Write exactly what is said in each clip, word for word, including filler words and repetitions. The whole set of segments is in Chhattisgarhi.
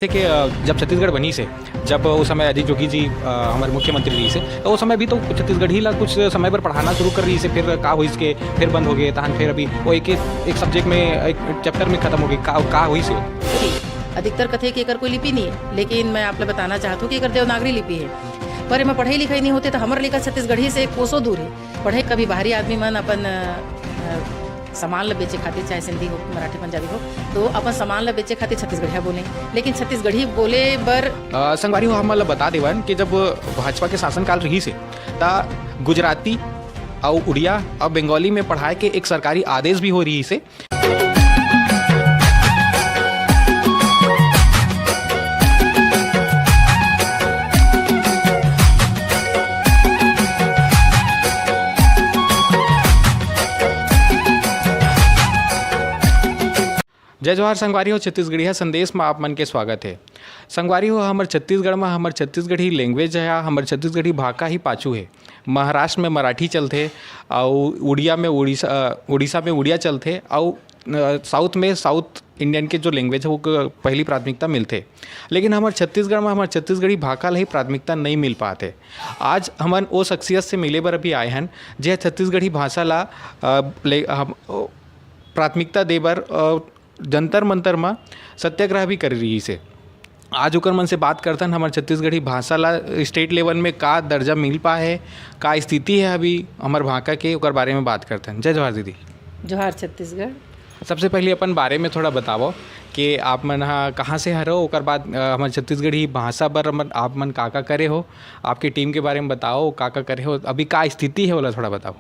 जैसे कि, अ, जब छत्तीसगढ़ बनिस हे, जब उस समय अजीत जोगी जी, अ, हमर मुख्यमंत्री रहिस हे, तो उस समय भी तो छत्तीसगढ़ी ला कुछ समय बर पढ़ाना शुरू कर रहिस हे, फिर का होइस के, फिर बंद हो गए, तहन फिर अभी वो एक, एक, एक subject में, एक chapter में खत्म हो गई, का, का होइस हे? अधिकतर कथे कि एकर कोई लिपि नहीं है, लेकिन मैं आप ला बताना चाहत हूँ कि एकर देवनागरी लिपि है। पर एमा पढ़ाई लिखाई नहीं होते तो हमर लइका छत्तीसगढ़ी से कोसों दूर है। पढ़े कभी बाहरी आदमी मन अपन, अ, अ, सामान ला बेचे खातिर, चाहे सिंधी हो, मराठी, पंजाबी हो, तो अपन सामान ला बेचे खातिर छत्तीसगढ़िया बोले, लेकिन छत्तीसगढ़ी बोले बर अ, संगवारी हो, हमन ला बता देवन कि जब भाजपा के शासनकाल रहिस हे, त गुजराती अउ उड़िया अउ बंगाली में पढ़ाए के एक सरकारी आदेश भी हो रहिस हे। जय जोहार संगवारी हो, छत्तीसगढ़िया संदेश में आप मन के स्वागत है। संगवारी हो, हमर छत्तीसगढ़ में हमर छत्तीसगढ़ी language है, हमर छत्तीसगढ़ी भाखा ही पाछू है। महाराष्ट्र में मराठी चलथे, अउ उड़िया में उड़ीसा, अ, उड़ीसा में उड़िया चलथे, अउ, अ, South में South Indian के जो language है, वो क-, पहली प्राथमिकता मिलथे। लेकिन हमर छत्तीसगढ़ में हमर छत्तीसगढ़ी भाखा ला ही प्राथमिकता नहीं मिल पाथे। आज हमन ओ शख्सियत से मिले बर अभी आए हन, जे छत्तीसगढ़ी भाषा ला, अ, ले, हम, ओ, प्राथमिकता दे बर, अ, जंतर मंतर म सत्याग्रह भी करे रहिस हे। आज ओकर मन से बात करथन, हमर छत्तीसगढ़ी भाषा ला state level में का दर्जा मिल पाए हे, का स्थिति है अभी हमर भाखा के, ओकर बारे में बात करथन। जय जोहार दीदी। जोहार छत्तीसगढ़। सबसे पहले अपन बारे में थोड़ा बतावो कि आप मन ह कहाँ से हरो, ओकर बाद, अ, हमर छत्तीसगढ़ी भाषा बर हमर, आप मन का का करे हो, आपके team के बारे में बताओ, का का करे हो, अभी का स्थिति है, ओला थोड़ा बताओ।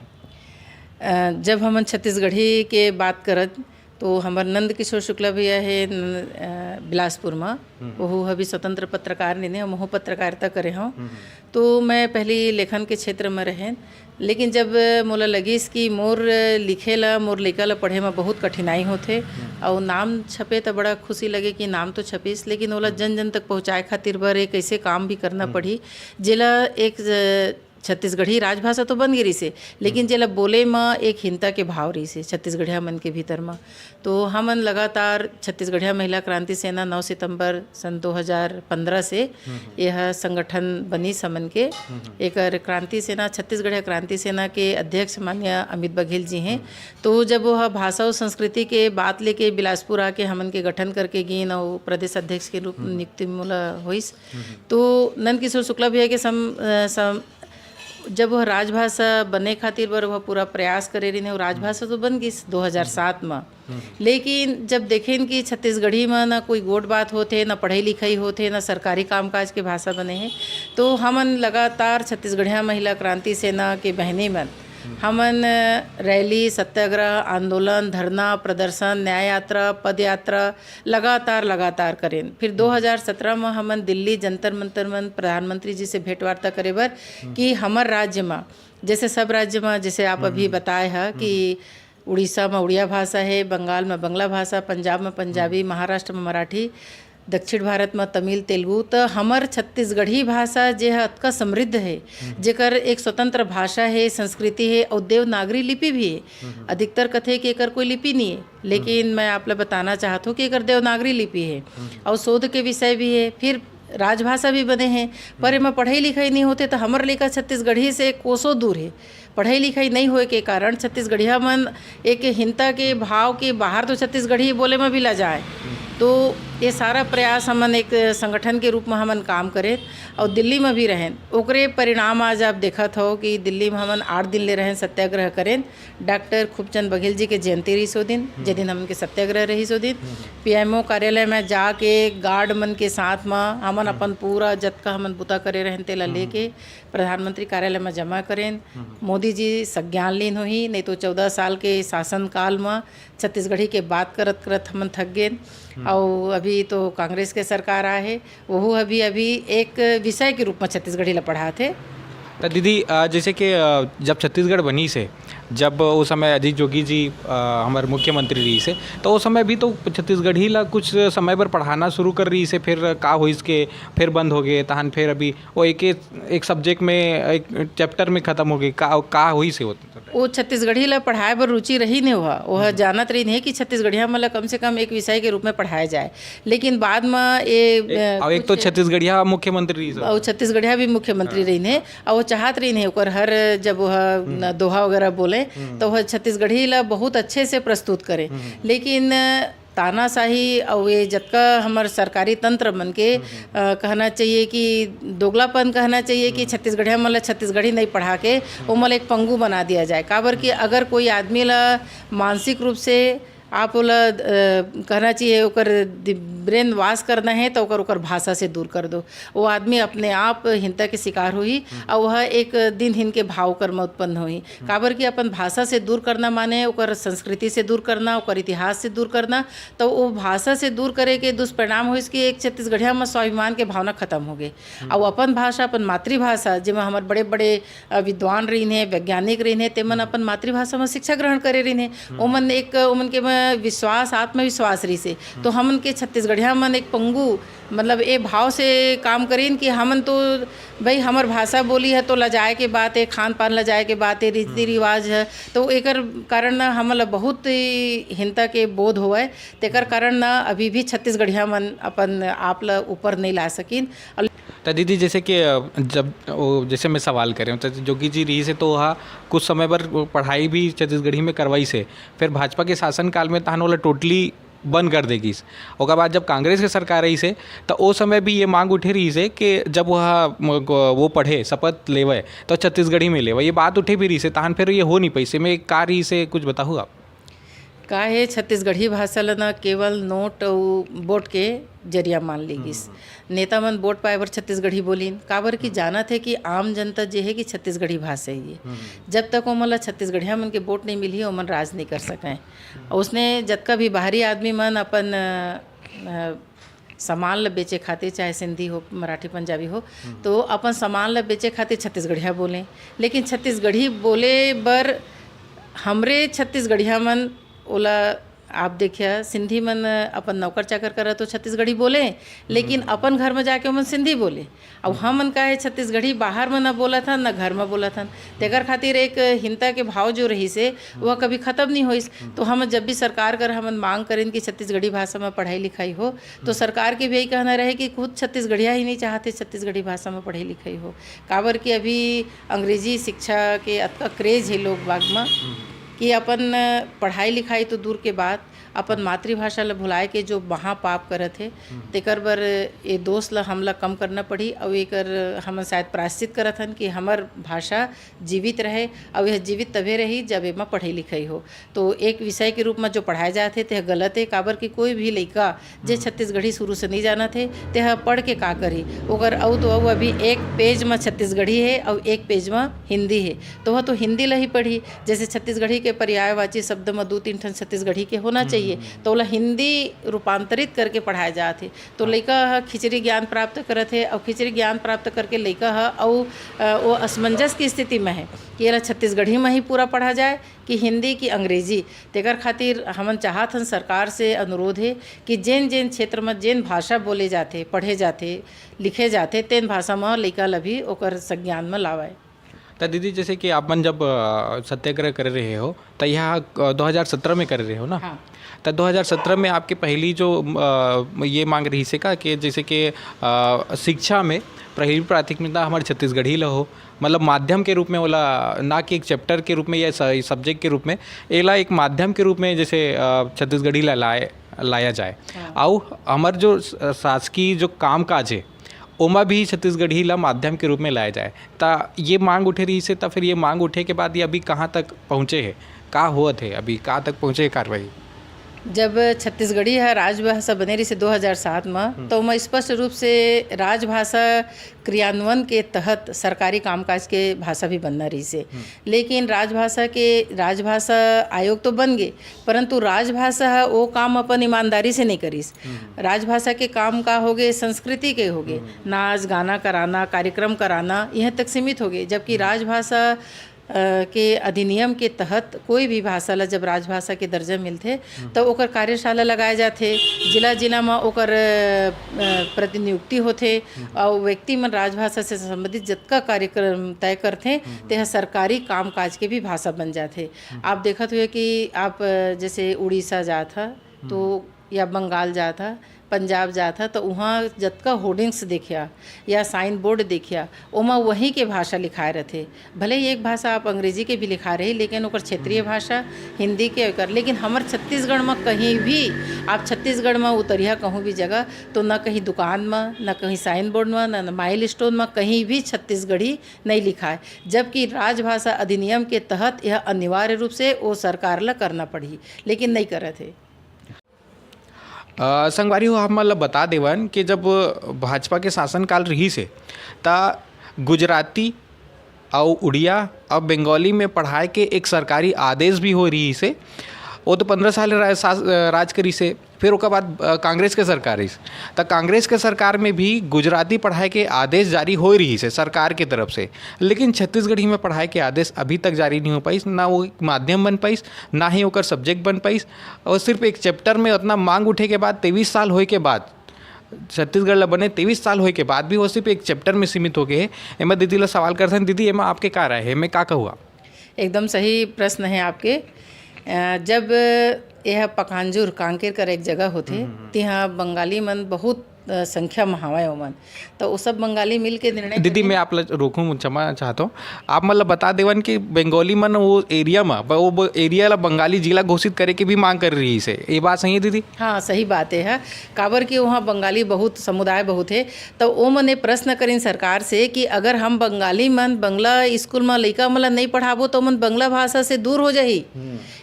अ, जब हमन छत्तीसगढ़ी के बात करत, तो हमर नंद किशोर शुक्ला भैया हे न-, अ, बिलासपुर म। हम्म। ओहू ह भी स्वतंत्र पत्रकार नीने, हमहू पत्रकारिता करे हव। हम्म। तो मैं पहली लेखन के क्षेत्र म रहेन, लेकिन जब मोला लगिस कि मोर लिखे ला, मोर लइका ला पढ़े म बहुत कठिनाई होथे, हम्म। अउ नाम छपे त बड़ा खुशी लगे कि नाम तो छपिस, लेकिन ओला हम्म। जन जन तक पहुँचाए खातिर बर एक ऐसे काम भी करना हम्म। पड़ही, जेला एक ज-, छत्तीसगढ़ी राजभाषा तो बन गे रहिसे, लेकिन हम्म। जेला बोले म एक हीनता के भाव रहिसे छत्तीसगढ़िया मन के भीतर म। तो हमन लगातार छत्तीसगढ़िया महिला क्रांति सेना नौ सितंबर सन दो हज़ार पंद्रह से हम्म, हम्म। यह संगठन बनिस हमन के। हम्म, हम्म। एकर क्रांति सेना, छत्तीसगढ़िया क्रांति सेना के अध्यक्ष माननीय अमित बघेल जी हैं। हम्म। तो जब वह भाषा और संस्कृति के बात लेके बिलासपुर आके हमन के गठन करके गीन और प्रदेश अध्यक्ष के रूप हम्म। नियुक्ति मोला होइस। हम्म, हम्म। तो नंद किशोर शुक्ला भैया के सम-, अ, सम-, जब वह राजभाषा बने खातिर बर वह पूरा प्रयास करे रहिन, वो राजभाषा तो बन गिस दो हज़ार सात म। हम्म। लेकिन जब देखेन कि छत्तीसगढ़ी म ना कोई गोठ बात होथे, ना पढ़ाई लिखाई होथे, ना सरकारी कामकाज के भाषा बने हे, तो हमन लगातार छत्तीसगढ़िया महिला क्रांति सेना के बहनी मन, हम्म। हमन रैली, सत्याग्रह, आंदोलन, धरना, प्रदर्शन, न्याय यात्रा, पद यात्रा, लगातार, लगातार करेन। फिर हम्म। दो हज़ार सत्रह म हमन दिल्ली जंतर मंतर मन प्रधानमंत्री जी से भेंट वार्ता करे बर हम्म। कि हमर राज्य म, जैसे सब राज्य म, जैसे आप हम्म, अभी हम्म। बताए ह हम्म। कि उड़ीसा म उड़िया भाषा हे, बंगाल म बंगला भाषा, पंजाब म पंजाबी, हम्म। महाराष्ट्र म मराठी, दक्षिण भारत म तमिल, तेलुगु, त हमर छत्तीसगढ़ी भाषा जे ह अतका समृद्ध हे, हम्म। जेकर एक स्वतंत्र भाषा हे, संस्कृति हे अउ देवनागरी लिपि भी हे। हम्म। अधिकतर कथे कि एकर कोई लिपि नहीं हे, लेकिन हम्म। मैं आप ला बताना चाहत हूँ कि एकर देवनागरी लिपि हे हम्म। अउ शोध के विषय भी हे, फिर राजभाषा भी बने हे, पर हम्म। एमा पढ़ाई लिखाई नहीं होते त हमर लइका छत्तीसगढ़ी से कोसों दूर हे। पढ़ाई लिखाई नहीं होए के कारण छत्तीसगढ़िया मन एक हीनता के भाव के बाहर तो छत्तीसगढ़ी बोले म भी लजाए। हम्म। तो ये सारा प्रयास हमन एक संगठन के रूप म हमन काम करेन अउ दिल्ली म भी रहेन। ओकरे परिणाम आज आप देखत हो कि दिल्ली म हमन आठ दिन ले रहेन, सत्याग्रह करेन। डॉक्टर खूबचंद बघेल जी के जयंती रहिस ओ दिन, हम्म। जे दिन हमन के सत्याग्रह रहिस ओ दिन, हम्म। पीएमओ कार्यालय में जाके गार्ड मन के साथ म हमन हम्म। अपन पूरा जतका हमन बुता करे रहेन तेला हम्म। लेके प्रधानमंत्री कार्यालय में जमा करेन। हम्म। मोदी जी संज्ञान लीन होही, नहीं तो चौदह साल के शासनकाल म छत्तीसगढ़ी के बात करत करत हमन थक गेन। हम्म। अउ अभी तो कांग्रेस के सरकार आए हे, वहू अभी, अभी एक विषय के रूप में छत्तीसगढ़ी ला पढ़ात हे। त दीदी, अ, जैसे कि, अ, जब छत्तीसगढ़ बनिस हे, जब ओ समय अजीत जोगी जी, अ, हमर मुख्यमंत्री रहिस हे, त ओ समय भी तो छत्तीसगढ़ी ला कुछ समय बर पढ़ाना शुरू कर रहिस हे, फिर का होइस के फिर बंद हो गे, तहन फिर अभी ओ एक, एक subject में, एक chapter में खत्म हो गे, का, का होइस हे ओ? ओ छत्तीसगढ़ी ला पढ़ाए बर रुचि रहिन हे, ओहा, ओहा हम्म। जानत रहिन हे कि छत्तीसगढ़िया मन ला कम से कम एक विषय के रूप में पढ़ाए जाए। लेकिन बाद म ए, ए, अ, अउ एक तो कुछ छत्तीसगढ़िया मुख्यमंत्री रहिस हे। अउ छत्तीसगढ़िया भी मुख्यमंत्री हाँ। रहिन हे, अउ वो चाहत रहिन हे, ओकर हर जब वह हम्म। न, दोहा वगैरह बोले, हम्म। तो वह छत्तीसगढ़ी ला बहुत अच्छे से प्रस्तुत करे। हम्म। लेकिन तानाशाही अउ ये जतका हमर सरकारी तंत्र मन के, हम्म। अ, कहना चाहिए कि दोगलापन कहना चाहिए कि हम्म। छत्तीसगढ़िया मन ला छत्तीसगढ़ी नहीं पढ़ा के हम्म। ओमन ला एक पंगु बना दिया जाए। काबर कि हम्म। अगर कोई आदमी ला मानसिक रूप से आप ओला, अ, कहना चाहिए, ओकर दि-, brain wash करना है, तो ओकर, ओकर भाषा से दूर कर दो। वो आदमी अपने आप हीनता के शिकार होही, हम्म। अउ वह एक दिन हीन के भाव कर्म उत्पन्न होही। हम्म। काबर कि अपन भाषा से दूर करना माने ओकर संस्कृति से दूर करना, ओकर इतिहास से दूर करना, तो वो भाषा से दूर करे के दुष्परिणाम होइस कि एक छत्तीसगढ़िया में स्वाभिमान के भावना खत्म हो गए। हम्म। अउ अपन भाषा, अपन मातृभाषा, जेमा हमर बड़े-बड़े, अ, विद्वान रहिन हे, वैज्ञानिक रहिन हे, तेमन हम्म। अपन मातृभाषा में शिक्षा ग्रहण करे रहिन हे। हम्म। ओमन एक, ओमन के में विश्वास, आत्मविश्वास रहिस हे। तो हम्म। हमन के छत्तीसगढ़िया मन एक पंगु, मतलब, ए भाव से काम करिन कि हमन तो, भाई, हमर भाषा बोली है तो लजाए के बात है, खान पान लजाए के बात है, रीति हम्म। रिवाज है, तो एकर कारण न हमन ल बहुत ही हीनता के बोध होवय। तेकर हम्म। कारण न अभी भी छत्तीसगढ़िया मन अपन आप ल ऊपर नहीं ला सकिन। अउ त दीदी, जैसे कि, अ, जब वो, जैसे मैं सवाल करे हूँ, त जोगी जी रहिस हे तो वह कुछ समय बर वो पढ़ाई भी छत्तीसगढ़ी में करवाइस हे, फिर भाजपा के शासनकाल में तहन ओला totally बंद कर दे गिस। ओकर बाद जब कांग्रेस के सरकार रहिस हे, त ओ समय भी ये मांग उठे रहिस हे कि जब वह, म-, ग-, वो पढ़े, शपथ लेवय, त छत्तीसगढ़ी में लेवय। ये बात उठे भी रहिस हे, तहन फिर ये हो नहीं पाइस। एमे का रहिस हे, कुछ बताहू आप? का हे, छत्तीसगढ़ी भाषा ल न केवल नोट अउ वोट के जरिया मान ली गिस। हम्म। नेता मन वोट पाए बर छत्तीसगढ़ी बोलिन, काबर कि हम्म। जानत हे कि आम जनता जे हे कि छत्तीसगढ़ी भाषा ही हे। हम्म। जब तक ओमन ल छत्तीसगढ़िया मन के वोट नहीं मिलही, ओमन राज नहीं कर सकय। हम्म। उसने जतका भी बाहरी आदमी मन अपन, अ, अ, सामान ल बेचे खातिर, चाहे सिंधी हो, मराठी, पंजाबी हो, हम्म। तो अपन सामान ल बेचे खातिर छत्तीसगढ़िया बोलें, लेकिन छत्तीसगढ़ी बोले बर हमरे छत्तीसगढ़िया मन ओला, आप देखिया, सिंधी मन अपन नौकर चाकर करा तो छत्तीसगढ़ी बोले, लेकिन हम्म। अपन घर में जाके ओमन सिंधी बोले। अब हम्म। हमन का हे, छत्तीसगढ़ी बाहर में न बोलत हन, न घर में बोलत हन, तेकर खातिर एक हीनता के भाव जो रहिस हे, वह हम्म। कभी खत्म नहीं होइस। हम्म। तो हम जब भी सरकार कर हमन मांग करेन कि छत्तीसगढ़ी भाषा में पढ़ाई लिखाई हो, तो हम्म। सरकार के भी यही कहना रहे कि खुद छत्तीसगढ़िया ही नहीं चाहते छत्तीसगढ़ी भाषा में पढ़ाई लिखाई हो, काबर कि अभी अंग्रेजी शिक्षा के अतका craze हे लोग बाग में हम्म। कि अपन पढ़ाई लिखाई तो दूर के बात, अपन मातृभाषा ल भुलाए के जो महापाप करत हे, हम्म। तेकर बर ये दोष ल हमला कम करना पड़ही, अउ एकर हमन शायद प्रायश्चित करत हन कि हमर भाषा जीवित रहे, अउ यह जीवित तभे रही, जब एमा पढ़ई लिखई हो। तो एक विषय के रूप म जो पढ़ाए जात हे, तेह गलत हे, काबर कि कोई भी लइका जे हम्म। छत्तीसगढ़ी शुरू से नइ जानत हे, तेह पढ़ के का करही? ओकर अउ तो अउ अभी एक page म छत्तीसगढ़ी हे, अउ एक page म हिंदी हे, तो वह तो हिंदी ल ही पढ़ही। जैसे छत्तीसगढ़ी के पर्यायवाची शब्द म दू तीन ठन छत्तीसगढ़ी के होना हम्म, चाहिए, हम्म। तो ओला हिंदी रूपांतरित करके पढ़ाए जात हे। तो हाँ। लइका ह खिचड़ी ज्ञान प्राप्त करत हे, अउ खिचड़ी ज्ञान प्राप्त करके लइका ह अउ, अ, वो असमंजस की स्थिति में हे कि एला छत्तीसगढ़ी में ही पूरा पढ़ा जाए कि हिंदी कि अंग्रेजी। तेकर खातिर हमन चाहत हन, सरकार से अनुरोध हे कि जेन जेन क्षेत्र में जेन भाषा बोले जाथे, पढ़े जाथे, लिखे जाथे, तेन भाषा में लइका ल भी ओकर संज्ञान में लावय। त दीदी, जैसे कि आप मन जब, अ, सत्याग्रह करे रहे हो, त यह, अ, दो हज़ार सत्रह में करे रहे हो ना? हाँ। त दो हज़ार सत्रह में आपके पहली जो, अ, ये मांग रहिस हे का कि जैसे कि, अ, शिक्षा में पहली प्राथमिकता हमारे छत्तीसगढ़ी ल हो, मतलब माध्यम के रूप में ओला, ना कि एक chapter के रूप में या स-, subject के रूप में, एला एक माध्यम के रूप में जैसे, अ, छत्तीसगढ़ी ला लाए, लाया जाए। हाँ। अउ हमर जो स-, शासकीय जो कामकाज हे, ओमा भी छत्तीसगढ़ी ला माध्यम के रूप में लाया जाए। त ये मांग उठे रहिस हे, त फिर ये मांग उठे के बाद ये अभी कहाँ तक पहुँचे हे, का होवत हे, अभी कहाँ तक पहुँचे हे कार्रवाई? जब छत्तीसगढ़ी ह राजभाषा बने रहिस हे दो हज़ार सात म, हम्म। तो ओमा स्पष्ट रूप से राजभाषा क्रियान्वयन के तहत सरकारी कामकाज के भाषा भी बनना रहिस हे। हम्म। लेकिन राजभाषा के, राजभाषा आयोग तो बन गे, परंतु राजभाषा ह वो काम अपन ईमानदारी से नहीं करिस। हम्म। राजभाषा के काम का हो गे, संस्कृति के हो गे, हम्म। नाच, गाना कराना, कार्यक्रम कराना, यहाँ तक सीमित हो गे, जबकि हम्म। राजभाषा के अधिनियम के तहत कोई भी भाषा ला जब राजभाषा के दर्जा मिलथे, त ओकर कार्यशाला लगाए जाथे। जिला-जिला म ओकर, अ, प्रतिनियुक्ति होथे, अउ व्यक्ति मन राजभाषा से संबंधित जतका कार्यक्रम तय करथे, तेह सरकारी कामकाज के भी भाषा बन जाथे। आप देखत हुए कि आप, अ, जैसे उड़ीसा जात ह, तो या बंगाल जात ह, पंजाब जात ह, त उहाँ जतका होर्डिंग्स देखिया या साइन बोर्ड देखिया, ओमा वहीं के भाषा लिखाए रथे। भले ही एक भाषा आप अंग्रेजी के भी लिखा रही, लेकिन ओकर क्षेत्रीय भाषा हिंदी के ओकर, लेकिन हमर छत्तीसगढ़ म कहीं भी, आप छत्तीसगढ़ म उतरिया कहूँ भी जगह, तो न कहीं दुकान म, न कहीं साइन बोर्ड म, न, न माइल स्टोन म कहीं भी छत्तीसगढ़ी नहीं लिखाए, जबकि राजभाषा अधिनियम के तहत यह अनिवार्य रूप से ओ सरकार ला करना पड़ही, लेकिन नहीं करत हे। अ, संगवारी हो, आप मन ल बता देवन कि जब भाजपा के शासनकाल रिहिस हे, त गुजराती अउ उड़िया अउ बंगाली में पढ़ाए के एक सरकारी आदेश भी होए रिहिस हे। वो तो पंद्रह साल रा-, सास-, अ, राज करिस हे। फिर ओकर बाद, अ, कांग्रेस के सरकार रहिस, त कांग्रेस के सरकार में भी गुजराती पढ़ाए के आदेश जारी होए रिहिस हे सरकार के तरफ से, लेकिन छत्तीसगढ़ी में पढ़ाए के आदेश अभी तक जारी नहीं हो पाइस, ना वो एक माध्यम बन पाइस, ना ही ओकर सब्जेक्ट बन पाइस। और सिर्फ एक चैप्टर में उतना मांग उठे के बाद, तेईस साल होए के बाद, छत्तीसगढ़ ला बने तेईस साल होए के बाद भी वो सिर्फ एक चैप्टर में सीमित हो गए हे। एमा दीदी ला सवाल करथन, दीदी, एमा आपके का राय हे, एमे का कहू आप? एकदम सही प्रश्न है आपके। अ, जब यह पखांजूर, कांकेर कर एक जगह होथे, तिहाँ बंगाली मन बहुत, अ, संख्या म हवय ओमन, तो वो सब बंगाली मिल के निर्णय दीदी, करिन। मैं आप ला रोकूं, क्षमा चाहता हूँ। आप मन ला बता देवन कि बंगाली मन वो एरिया म, ब-, वो ब-, एरिया ला बंगाली जिला घोषित करे के भी मांग कर रहिस हे, ये बात सही है दीदी? हाँ, सही बात है। काबर कि वहाँ बंगाली बहुत, समुदाय बहुत है, तो ओमन ये प्रश्न करिन सरकार से कि अगर हम बंगाली मन बंगला स्कूल म लइका मन ला नहीं पढ़ाबो, तो ओमन बंगला भाषा से दूर हो जाही।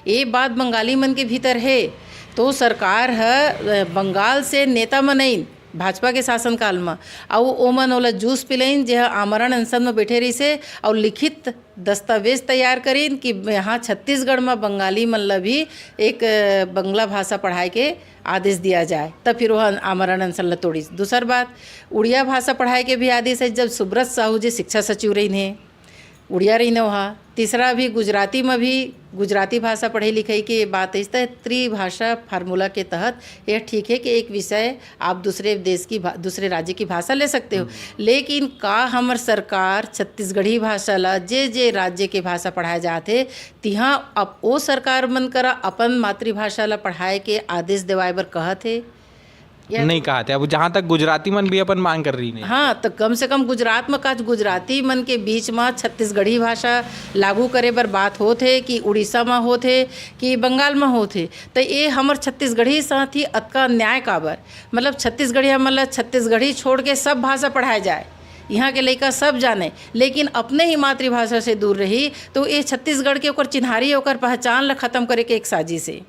ये बात बंगाली मन के भीतर हे, तो सरकार ह, अ, बंगाल से नेता मन आइन भाजपा के शासनकाल म, अउ ओमन ओला जूस पिलाइन, जे ह आमरण अनशन म बैठे रहिसे, अउ लिखित दस्तावेज तैयार करिन कि यहाँ छत्तीसगढ़ म बंगाली मन ल भी एक, अ, बंगला भाषा पढ़ाए के आदेश दिया जाए, तब फिर वह आमरण अनशन ल तोड़िस। दूसर बात, उड़िया भाषा पढ़ाए के भी आदेश है। जब सुब्रत साहू जी शिक्षा सचिव रहिन हे, उड़िया रहिन ओहा। तीसरा भी गुजराती म भी गुजराती भाषा पढ़े लिखे के बात है, त त्रिभाषा फार्मूला के तहत यह ठीक है कि एक विषय आप दूसरे देश की भा-, दूसरे राज्य की भाषा ले सकते हो। लेकिन का हमर सरकार छत्तीसगढ़ी भाषा ला, जे जे राज्य के भाषा पढ़ाए जात हे, तिहाँ अब ओ सरकार मन करा अपन मातृभाषा ला पढ़ाए के आदेश देवाए बर कहत हे? या नहीं कहत हे। अब जहाँ तक गुजराती मन भी अपन मांग कर रहिन हे। हाँ, तो कम से कम गुजरात में का गुजराती मन के बीच में छत्तीसगढ़ी भाषा लागू करे बर बात होत हे कि उड़ीसा में होत हे कि बंगाल में होत हे, तो ये हमर छत्तीसगढ़ी साथ ही अतका अन्याय काबर? मतलब छत्तीसगढ़िया मन ला छत्तीसगढ़ी छोड़ के सब भाषा पढ़ाए जाए, यहाँ के लइका सब जाने, लेकिन अपने ही मातृभाषा से दूर रही, तो ये छत्तीसगढ़ के ओकर चिन्हारी, ओकर पहचान ला खत्म करे के एक साजिश हे।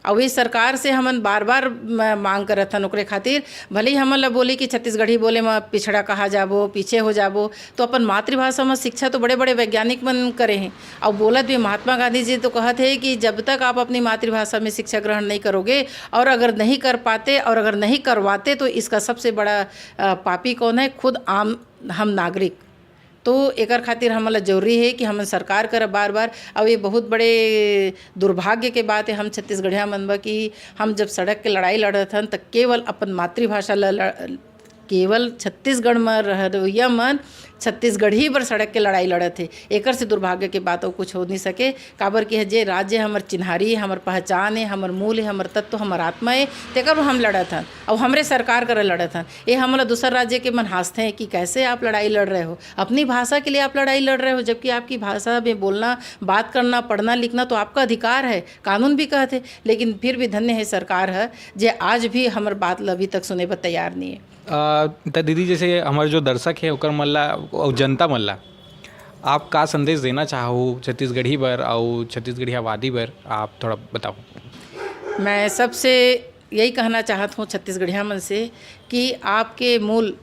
अउ ये सरकार से हमन बार-बार म-, मांग करत हन ओकरे खातिर, भले ही हमन ला बोली कि छत्तीसगढ़ी बोले म पिछड़ा कहा जाबो, पीछे हो जाबो, तो अपन मातृभाषा म शिक्षा तो बड़े-बड़े वैज्ञानिक मन करे हें। अउ बोलत भी महात्मा गांधी जी तो कहत हे कि जब तक आप अपनी मातृभाषा में शिक्षा ग्रहण नहीं करोगे और अगर नहीं कर पाते और अगर नहीं करवाते तो इसका सबसे बड़ा, अ, पापी कौन है? खुद आम हम नागरिक। तो एकर खातिर हमन ला जरूरी हे कि हमन सरकार कर बार-बार, अउ ये बहुत बड़े दुर्भाग्य के बात हे हम छत्तीसगढ़िया मन बर कि हम जब सड़क के लड़ाई लड़त हन, त केवल अपन मातृभाषा ला लड़-, केवल छत्तीसगढ़ म रहवइया मन छत्तीसगढ़ी बर सड़क के लड़ाई लड़त हे। एकर से दुर्भाग्य के बात अउ कुछ हो नहीं सके, काबर कि जे राज्य हमर चिन्हारी हे, हमर पहचान हे, हमर मूल हे, हमर तत्व, हमर आत्मा हे, तेकर बर हम लड़त हन, अउ हमरे सरकार कर लड़त हन। ये हमन ला दूसर राज्य के मन हाँसथे कि कैसे आप लड़ाई लड़ रहे हो, अपनी भाषा के लिए आप लड़ाई लड़ रहे हो, जबकि आपकी भाषा में बोलना, बात करना, पढ़ना, लिखना तो आपका अधिकार है, कानून भी कहत हे, लेकिन फिर भी धन्य है सरकार है जे आज भी हमर बात ल अभी तक सुने बर तैयार नहीं है। अ, त दीदी, जैसे हमर जो दर्शक है ओकर मन ला अउ जनता मन ला आप का संदेश देना चाहो छत्तीसगढ़ी बर अउ छत्तीसगढ़ी आबादी बर, आप थोड़ा बताओ। मैं सबसे यही कहना चाहत हूँ छत्तीसगढ़िया मन से कि आपके मूल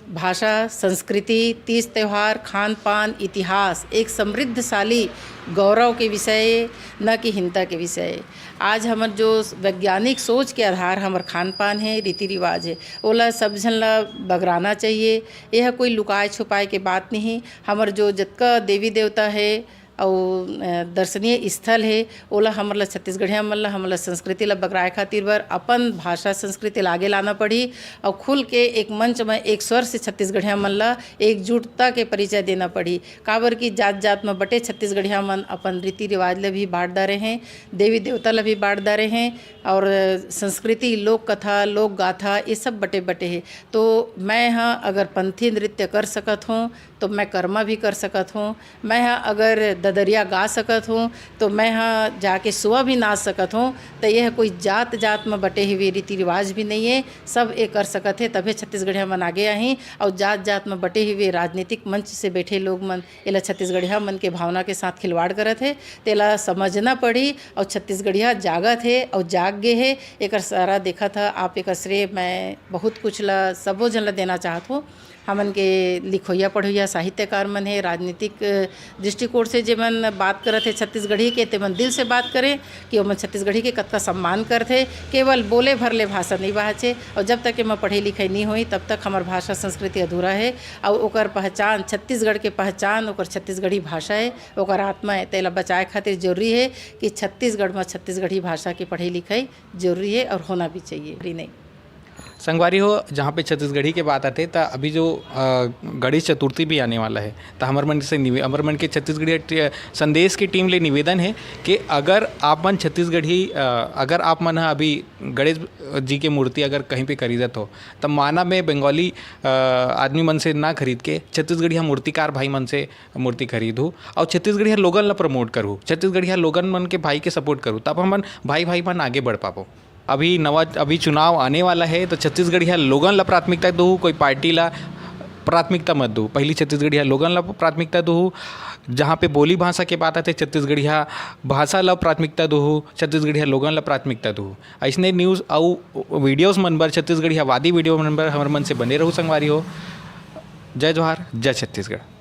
भाषा, संस्कृति, तीज त्योहार, खान पान, इतिहास एक समृद्धशाली गौरव के विषय, न कि हीनता के विषय। आज हमर जो वैज्ञानिक सोच के आधार हमर खान पान हे, रीति रिवाज हे, ओला सब झन ला बगराना चाहिए। यह कोई लुकाए छुपाए के बात नहीं। हमर जो जतका देवी देवता हे अउ, अ, दर्शनीय स्थल हे, ओला हमर ला छत्तीसगढ़िया मन ला, हमर ला संस्कृति ला बगराए खातिर बर अपन भाषा संस्कृति ला आगे लाना पड़ही अउ खुल के एक मंच में एक स्वर से छत्तीसगढ़िया मन ला एकजुटता के परिचय देना पड़ही। काबर कि जात जात में बटे छत्तीसगढ़िया मन अपन रीति रिवाज ला भी बांट डारे हें, देवी देवता ला भी बांट डारे हें और संस्कृति, लोक कथा, लोक गाथा, ये सब बटे बटे हे। तो मैं ह अगर पंथी नृत्य कर सकत हूँ, तो मैं कर्मा भी कर सकत हूँ। मैं ह अगर ददरिया गा सकत हूँ, तो मैं ह जाके सुआ भी नाच सकत हूँ। तो यह कोई जात जात में बटे हुए रीति रिवाज भी नहीं है, सब ये कर सकत हे, तभे छत्तीसगढ़िया मन आगे आही। और जात जात में बटे हुए राजनीतिक मंच से बैठे लोग मन एला छत्तीसगढ़िया मन के भावना के साथ खिलवाड़ करत हे, तेला समझना पड़ी। और छत्तीसगढ़िया जागत हे और जाग गे हे, एकर सारा देखत ह आप, एकर श्रेय मैं बहुत कुछ ला, सबो झन ला देना चाहत हूँ। हमन के लिखोइया पढ़ोइया साहित्यकार मन हे, राजनीतिक, अ, दृष्टिकोण से जेमन बात करत हे छत्तीसगढ़ी के, तेमन दिल से बात करें कि ओमन छत्तीसगढ़ी के कतका सम्मान करथे। केवल बोले भर ले भाषा नहीं बाचे, और जब तक एमा पढ़े लिखे नहीं होई, तब तक हमर भाषा संस्कृति अधूरा है। और ओकर पहचान, छत्तीसगढ़ के पहचान ओकर छत्तीसगढ़ी भाषा है, ओकर आत्मा है। तेला बचाए खातिर जरूरी है कि छत्तीसगढ़ में छत्तीसगढ़ी भाषा के पढ़े लिखे जरूरी है और होना भी चाहिए, नहीं। संगवारी हो, जहाँ पे छत्तीसगढ़ी के बात आथे, त अभी जो, अ, गणेश चतुर्थी भी आने वाला है, त हमर मन से निवे-, हमर मन के छत्तीसगढ़िया टे-, संदेश की टीम ले निवेदन है कि अगर आप मन छत्तीसगढ़ी, अ, अगर आप मन ह अभी गणेश जी के मूर्ति अगर कहीं पे खरीदत हो, त माना में बंगाली, अ, आदमी मन से ना खरीद के छत्तीसगढ़िया मूर्तिकार भाई मन से मूर्ति खरीदहू और छत्तीसगढ़िया लोगन ला प्रमोट करहू, छत्तीसगढ़िया लोगन मन के भाई के सपोर्ट करू, तब हमन भाई भाई मन आगे बढ़ पाबो। अभी नवा, अभी चुनाव आने वाला है, तो छत्तीसगढ़िया लोगन ला प्राथमिकता दो, कोई पार्टी ला प्राथमिकता मत दो। पहली छत्तीसगढ़िया लोगन ला प्राथमिकता दो, जहाँ पे बोली भाषा के बात आते, छत्तीसगढ़िया भाषा ला प्राथमिकता दो, छत्तीसगढ़िया लोगन ला प्राथमिकता दो। ऐसने न्यूज़ अउ वीडियोज़ मन बर, छत्तीसगढ़िया वादी वीडियो मन बर हमर मन से बने रहू संगवारी हो। जय जोहार, जय छत्तीसगढ़।